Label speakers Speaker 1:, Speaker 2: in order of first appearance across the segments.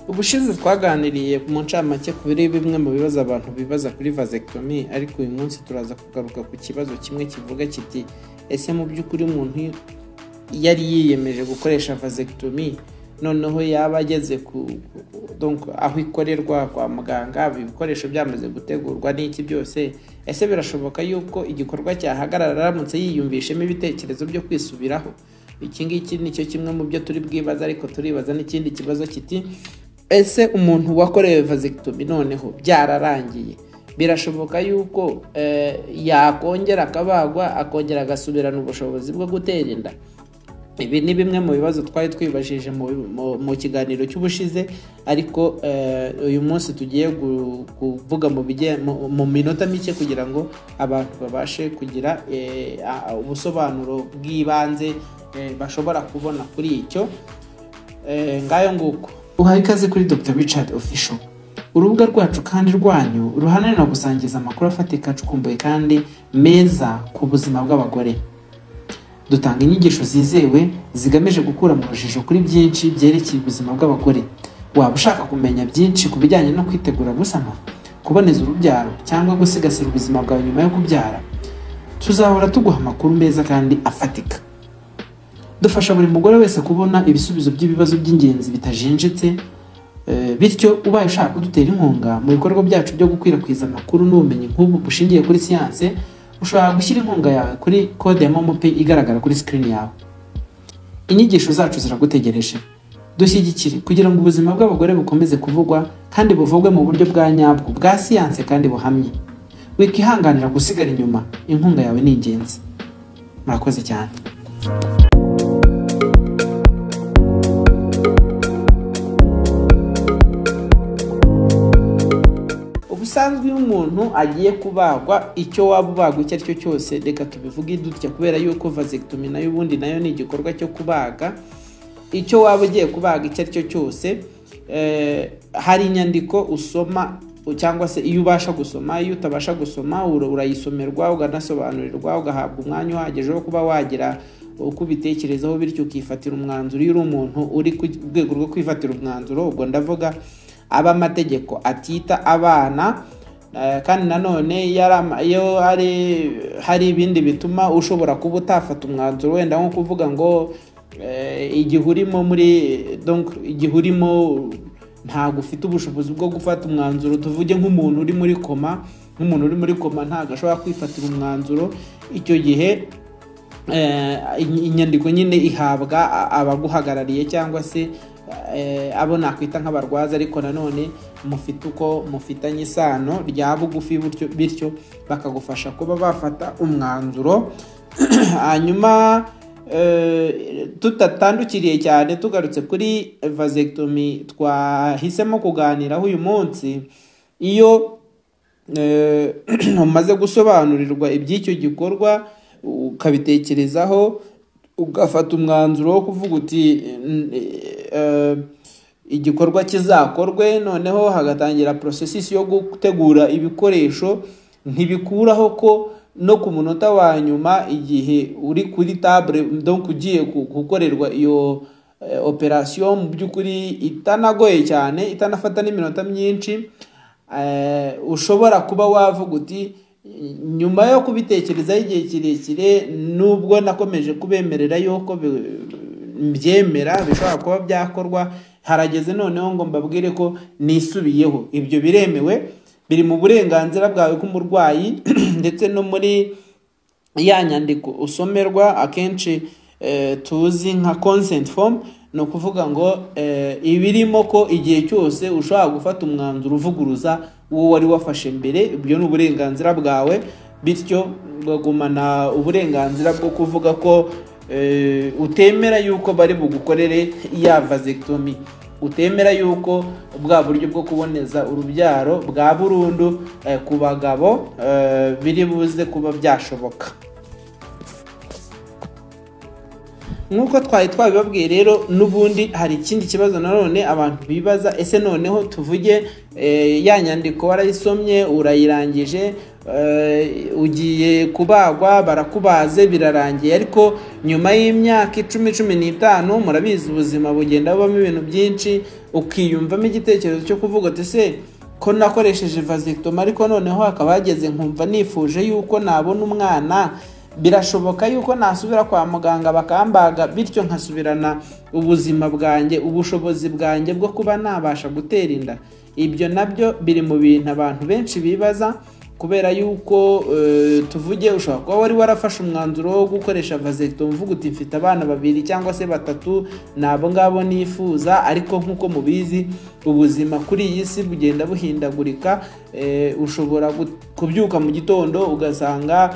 Speaker 1: Ubushize twaganiriye mu ncamake kuri bimwe mu bibazo abantu bibaza kuri vasectomy, ariko uyu munsi turaza kugaruka ku kibazo kimwe kivuga kiti: ese mu by'ukuri umuntu yari yiyemeje gukoresha vasectomy, noneho yaba ageze ku donc aho ikorerwa kwa muganga, ibikoresho byamaze gutegurwa n'iki byose, ese birashoboka yuko igikorwa cyahagarara aramutse yiyumvishemo ibitekerezo byo kwisubiraho? Iki ngiki nicyo kimwe mu byo turi bwibaza, ariko turibaza n'ikindi kibazo kiti: ese umuntu wakorewe vasectomy noneho byararangiye, birashoboka yuko yakongera akabagwa akongera agasubirana ubushobozi bwo gutera inda? Ibi ni bimwe mu bibazo twari twibajije mu kiganiro cy'ubushize, ariko uyu munsi tugiye kuvuga mu minota mike kugira ngo abantu babashe kugira ubusobanuro bw'ibanze bashobora kubona kuri icyo. Ngayo nguko.
Speaker 2: Uhaye ikaze kuri Dr Richard Official, urubuga rwacu kandi rwanyu ruharanira gusangiza amakuru afatika, acukumbuye kandi meza ku buzima bw'abagore. Dutanga inyigisho zizewe zigamije gukura mu rujijo kuri byinshi byerekeye ubuzima bw'abagore. Waba ushaka kumenya byinshi ku bijyanye no kwitegura gusama, kuboneza urubyaro cyangwa gusigasira ubuzima bwawe nyuma yo kubyara, tuzahora tuguha amakuru meza kandi afatika. Dufasha buri mugore wese kubona ibisubizo by'ibibazo by'ingenzi bitajinjitse. Bityo ubaye ushaka kudutera inkunga mu bikorwa byacu byo gukwirakwiza amakuru n'ubumenyi nk'ubu bushingiye kuri siyanse, ushobora gushyira inkunga yawe kuri kode ya MoMo Pay igaragara kuri screen yawe. Inyigisho zacu ziragutegereje. Dushyigikire kugira ngo ubuzima bw'abagore bukomeze kuvugwa kandi buvugwe mu buryo bwa nyabwo, bwa siyanse kandi buhamye. Wikihanganira gusigara inyuma, inkunga yawe ni ingenzi. Murakoze cyane.
Speaker 1: Ubusanzwe iyo umuntu agiye kubagwa, icyo waba ubagwa icyo ari cyo cyose, reka tubivuge dutya kubera yuko vasectomy nayo ubundi nayo ni igikorwa cyo kubaga. Icyo waba ugiye kubaga icyo ari cyo cyose, hari inyandiko usoma, cyangwa se iyo ubasha gusoma, iyo utabasha gusoma urayisomerwa, uganasobanurirwa, ugahabwa umwanya uhagije wo kuba wagira uko ubitekerezaho, bityo ukifatira umwanzuro. Iyo uri umuntu uri ku rwego rwo kwifatira umwanzuro, ubwo ndavuga ab'amategeko atita abana, kandi nanone iyo hari ibindi bituma ushobora kuba utafata umwanzuro, wenda nko kuvuga ngo igihe urimo muri donc igihe urimo ntabwo ufite ubushobozi bwo gufata umwanzuro. Tuvuge nk'umuntu uri muri koma, nk'umuntu uri muri koma ntabwo ashobora kwifatira umwanzuro. Icyo gihe inyandiko nyine ihabwa abaguhagarariye cyangwa se abo nakwita nk'abarwaza, ariko nanone mufite uko mufitanye isano rya bugufi, bityo bakagufasha kuba bafata umwanzuro. Hanyuma tutatandukiriye cyane, tugarutse kuri vasectomy twahisemo kuganiraho uyu munsi, iyo umaze gusobanurirwa iby'icyo gikorwa ukabitekerezaho, ugafata umwanzuro wo kuvuga uti igikorwa kizakorwe, noneho hagatangira processus yo gutegura ibikoresho. Ntibikuraho ko no ku munota wa nyuma igihe uri kuri table, donc ugiye gukorerwa iyo operation, mu by'ukuri itanagoye cyane, itanafata n'iminota myinshi, ushobora kuba wavuga uti nyuma yo kubitekerezaho igihe kirekire, nubwo nakomeje kubemerera yuko mbyemera bishobora kuba byakorwa, harageze noneho ngo mbabwire ko nisubiyeho. Ibyo biremewe, biri mu burenganzira bwawe k'umurwayi, ndetse no muri ya nyandiko usomerwa akenshi tuzi nka consent form. Ni ukuvuga ngo ibirimo ko igihe cyose ushobora gufata umwanzuro uvuguruza uwo wari wafashe mbere, ibyo ni uburenganzira bwawe, bityo ugagumana uburenganzira bwo kuvuga ko utemera yuko bari bugukorere ya vasectomy, utemera yuko bwa buryo bwo kuboneza urubyaro bwa burundu ku bagabo biri buze kuba byashoboka. Nk'uko twari twabibabwiye rero, n'ubundi hari ikindi kibazo nanone abantu bibaza: ese noneho tuvuge ya nyandiko warayisomye, urayirangije, Ugiye kubagwa, barakubaze, birarangiye, ariko nyuma y'imyaka 10, 15, murabizi ubuzima bugenda bubamo ibintu byinshi, ukiyumvamo igitekerezo cyo kuvuga uti: "Se ko nakoresheje vasectomy, ariko noneho hakaba hageze nkumva nifuje yuko nabona umwana, birashoboka yuko nasubira kwa muganga bakambaga, bityo nkasubirana ubuzima bwanjye, ubushobozi bwanjye bwo kuba nabasha gutera inda?" Ibyo nabyo biri mu bintu abantu benshi bibaza, kubera yuko tuvuge ushobora kuba wari warafashe umwanzuro wo gukoresha vasectomy uvuga uti: "Mfite abana babiri cyangwa se batatu, ni abo ngabo nifuza." Ariko nk'uko mubizi, ubuzima kuri iyi si bugenda buhindagurika. Ushobora kubyuka mu gitondo ugasanga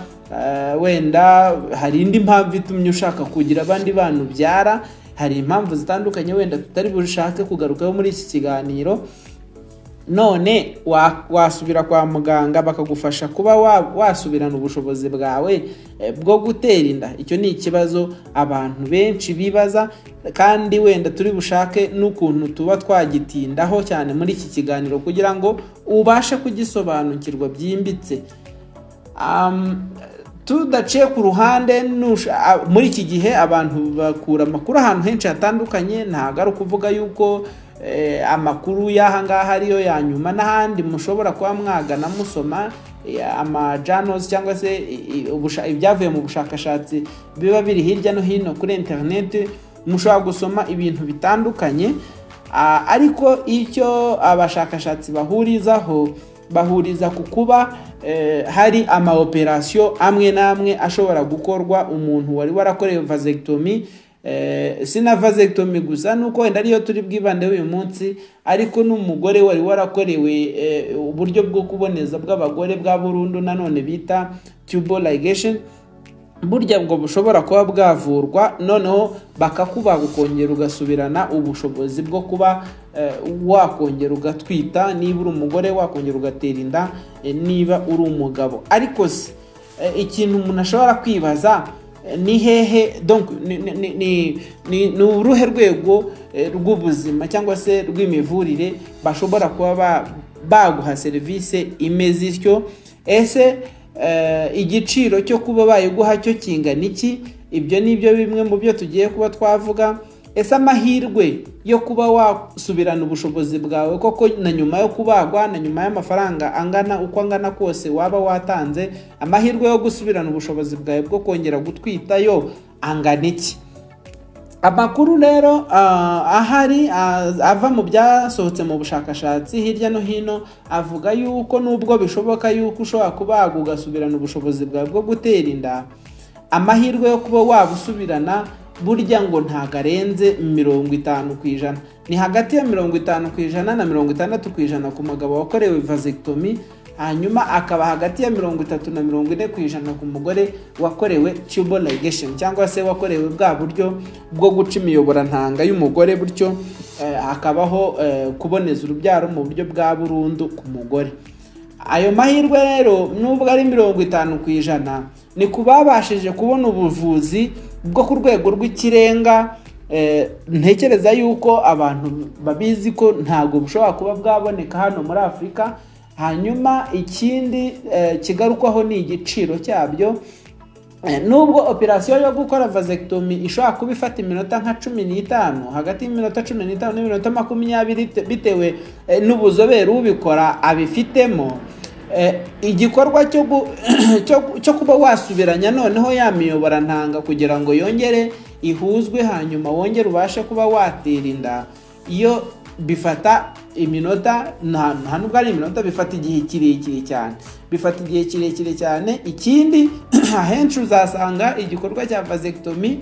Speaker 1: wenda hari indi mpamvu itumye ushaka kugira abandi bana ubyara. Hari impamvu zitandukanye wenda tutari bushake kugarukaho muri iki kiganiro. None wasubira kwa muganga bakagufasha kuba wasubirana ubushobozi bwawe bwo gutera inda? Icyo ni ikibazo abantu benshi bibaza, kandi wenda turi bushake n'ukuntu tuba twagitindaho cyane muri iki kiganiro kugira ngo ubashe kugisobanukirwa byimbitse. Tudaciye ku ruhande, muri iki gihe abantu bakura amakuru ahantu henshi hatandukanye. Ntabwo ari ukuvuga yuko amakuru y'aha ngaha ariyo ya nyuma. N'ahandi mushobora kuba mwagana musoma ama journals cyangwa se ibyavuye mu bushakashatsi biba biri hirya no hino kuri interineti, mushobora gusoma ibintu bitandukanye. Ariko icyo abashakashatsi bahurizaho, bahuriza ku kuba hari ama operation amwe n'amwe ashobora gukorwa umuntu wari warakorewe vasectomy. Si na vasectomy gusa, nuko wenda ariyo turi bwibandeho uyu munsi, ariko n'umugore wari warakorewe uburyo bwo kuboneza bw'abagore bwa burundu nanone bita tubal ligation, burya ngo bushobora kuba bwavurwa, noneho bakakubaga ukongera ugasubirana ubushobozi bwo kuba wakongera ugatwita niba uri umugore, wakongera ugatera inda niba uri umugabo. Ariko se ikintu umuntu ashobora kwibaza ni hehe, donc ni uruhe rwego rw'ubuzima cyangwa se rw'imivurire bashobora kuba baguha serivisi imeze ityo? Ese igiciro cyo kuba bayiguha cyo kingana iki? Ibyo ni byo bimwe mu byo tugiye kuba twavuga. Ese amahirwe yo kuba wasubirana ubushobozi bwawe koko na nyuma yo kubagwa, na nyuma y'amafaranga angana uko angana kose waba watanze, amahirwe yo gusubirana ubushobozi bwawe bwo kongera gutwita yo angana iki? Amakuru rero ahari ava mu byasohotse mu bushakashatsi hirya no hino avuga yuko nubwo bishoboka yuko ushobora kubagwa ugasubirana ubushobozi bwawe bwo gutera inda, amahirwe yo kuba wabusubirana burya ngo ntago arenze 50%. Ni hagati ya 50% na 60% ku mugabo wakorewe vasectomy, hanyuma akaba hagati ya 30 na 40% ku mugore wakorewe tubal ligation, cyangwa se wakorewe bwa buryo bwo guca imiyoborantanga y'umugore, bityo hakabaho kuboneza urubyaro mu buryo bwa burundu ku mugore. Ayo mahirwe rero, nubwo ari 50%, ni ku babashije kubona ubuvuzi bwo ku rwego rw'ikirenga. Ntekereza yuko abantu babizi ko ntabwo bushobora kuba bwaboneka hano muri Afurika. Hanyuma ikindi kigarukwaho ni igiciro cyabyo. Nubwo operasiyo yo gukora vasectomy ishobora kuba ifata iminota nka 15, hagati y'iminota 15 n'iminota 20, bitewe n'ubuzobere ubikora abifitemo, igikorwa cyo kuba wasubiranya noneho ya miyoborantanga kugira ngo yongere ihuzwe, hanyuma wongere ubashe kuba watera inda, iyo bifata iminota, nta nubwo ari iminota, bifata igihe kirekire cyane, bifata igihe kirekire cyane. Ikindi, ahenshi uzasanga igikorwa cya vasectomy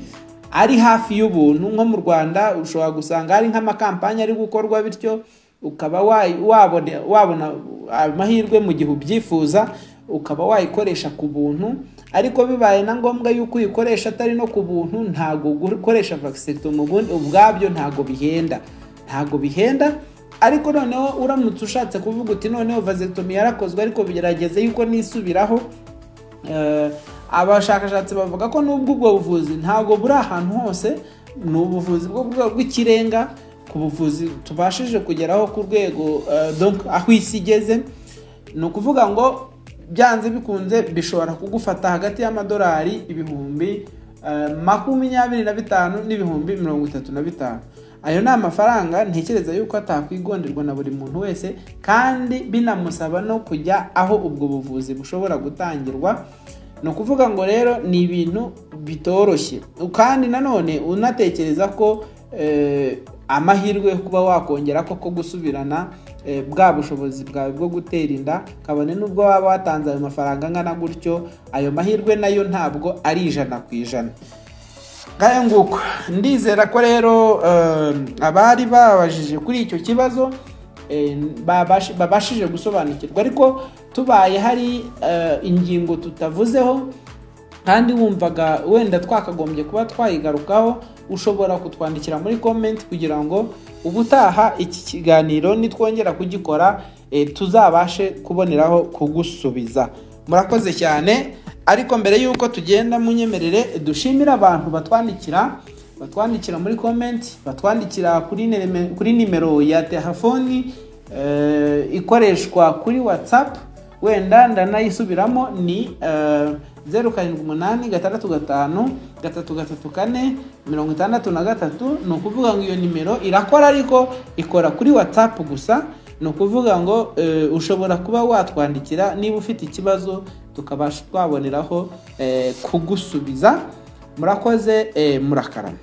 Speaker 1: ari hafi y'ubuntu. Nko mu Rwanda ushobora gusanga hari nk'amakampani ari gukorwa, bityo ukaba wabona amahirwe mu gihe ubyifuza ukaba wayikoresha ku buntu. Ariko bibaye na ngombwa yuko uyikoresha atari no ku buntu, ntabwo gukoresha vasectomy ubundi ubwabyo ntabwo bihenda, ntabwo bihenda. Ariko noneho uramutse ushatse kuvuga uti: "Noneho vasectomy yarakozwe, ariko bigerageze yuko nisubiraho," abashakashatsi bavuga ko nubwo ubwo buvuzi ntabwo buri ahantu hose, ni ubuvuzi bwo ku rwego rw'ikirenga ku buvuzi tubashije kugeraho ku rwego, donc aho isi igeze, ni ukuvuga ngo Byanze bikunze bishobora kugufata hagati y'amadolari 25,000 n'ibihumbi 35,000. Ayo ni amafaranga ntekereza yuko atakwigonderwa na buri muntu wese, kandi binamusaba no kujya aho ubwo buvuzi bushobora gutangirwa. Ni ukuvuga ngo rero ni ibintu bitoroshye. Kandi nanone unatekereza ko amahirwe yo kuba wakongera koko gusubirana bwa bushobozi bwawe bwo gutera inda, kabone n'ubwo waba watanze ayo mafaranga angana gutyo, ayo mahirwe nayo ntabwo ari 100%. Ngayo nguko. Ndizera ko rero abari babajije kuri icyo kibazo babashije gusobanukirwa. Ariko tubaye hari ingingo tutavuzeho kandi wumvaga wenda twakagombye kuba twayigarukaho, ushobora kutwandikira muri comment kugira ngo ubutaha iki kiganiro nitwongera kugikora tuzabashe kuboneraho kugusubiza. Murakoze cyane. Ariko mbere y'uko tugenda, munyemerere dushimire abantu batwandikira muri comment, batwandikira kuri nimero ya telefoni ikoreshwa kuri WhatsApp. Wenda ndanayisubiramo, ni 0786533463. Ni ukuvuga ngo iyo nimero irakora, ariko ikora kuri WhatsApp gusa. Ni ukuvuga ngo ushobora kuba watwandikira niba ufite ikibazo, tukabasha twaboneraho kugusubiza. Murakoze, murakarama.